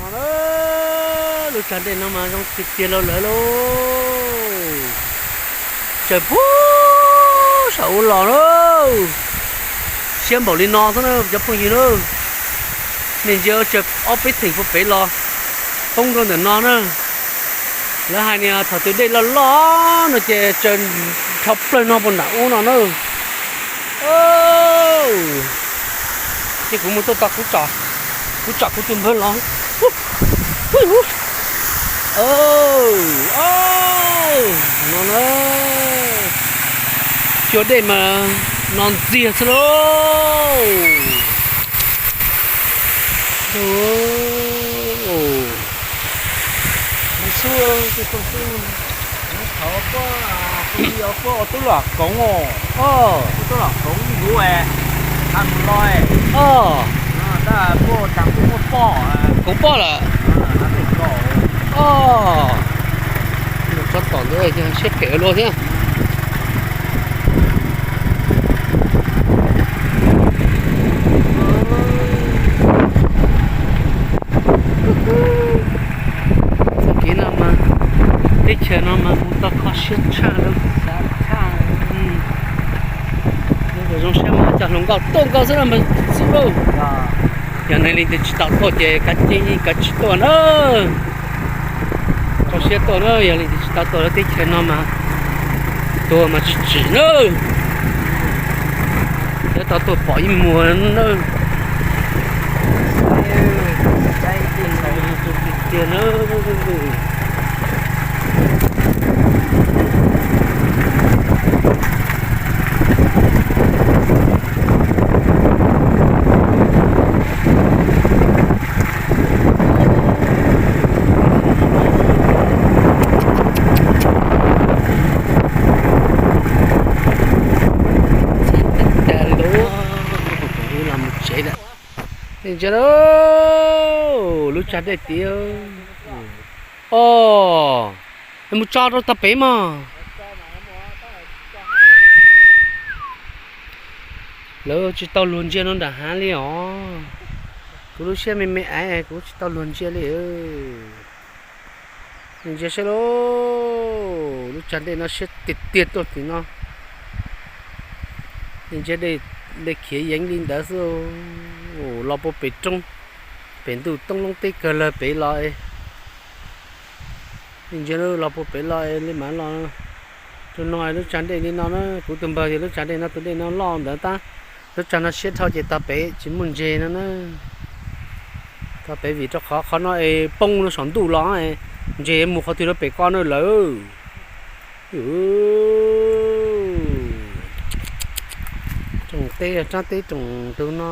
Lub tsag dej no mas zoo tiag tiag lauj lawv lauj. Tsaws puag saum ub los lauj. Siab npaum li no xwb na cov phooj ywg na. Nej ntsia tsaws ob peb theem puag pem los poob rau ntawm no na. Lawv hais nias thaum twg dej loj loj no ces tsaws nrho plawg no puag nram ub no na. Ces kuv mus tuaj tau kuv tsom, kuv tsom kuv tus npawg los. No na, cua dej mas no ntxiag xwb lauj. Puab ua tub lam koov, tub lam koov ib huv, a mus lo, tab puab ua tsav kuj muaj poj, koov poj lawm. Tsob tom ntawd siab phem ua luaj thiab. Txoj kev no mas, teb chaws no mas mus tau kho siab tshaj lawm. Zoo siab mas cov hluas nkauj tuaj nkauj xwb no mas xwb lauj. Yog nej leej twg tsis tau tuaj ces kav tsij kav tsij tuaj na. Rau siab tuaj na, yog leej twg tsis tau tuaj lub teb chaws no mas tuag mas tsis tsim na. Yuav tau tuaj pom ib muag na. Tiag na. Ntsia lub tsag dej tid. Os, mus tso rau tog pem mog. Lawv tsis tau luag ntsia no nram hav li os. Kuv lub siab me me aiv kuv tsis tau luag ntsia li. Ntsia saib lauj, lub tsag dej no siab tiag tiag tuaj tim no. Ntsia dej khiav yeev li ntawd xwb. Los puag pem roob, pem ntuj toob loob teb kawg lawg pem los. Ntsia los puag pem los li mas los. Tus no lub tsag dej li no na, kuv tus npawg tias lub tsag dej no tus dej no loj ntawd tab lub tsag no siab dhau ces tog pem tsis muaj ntses no na. Tog pem vim rau qhov qhov no es poob rau saum ntuj los, ntses mus qhov twg rau pem ko na lawm. Tsoom teb yog tsob teb tsoom tus no.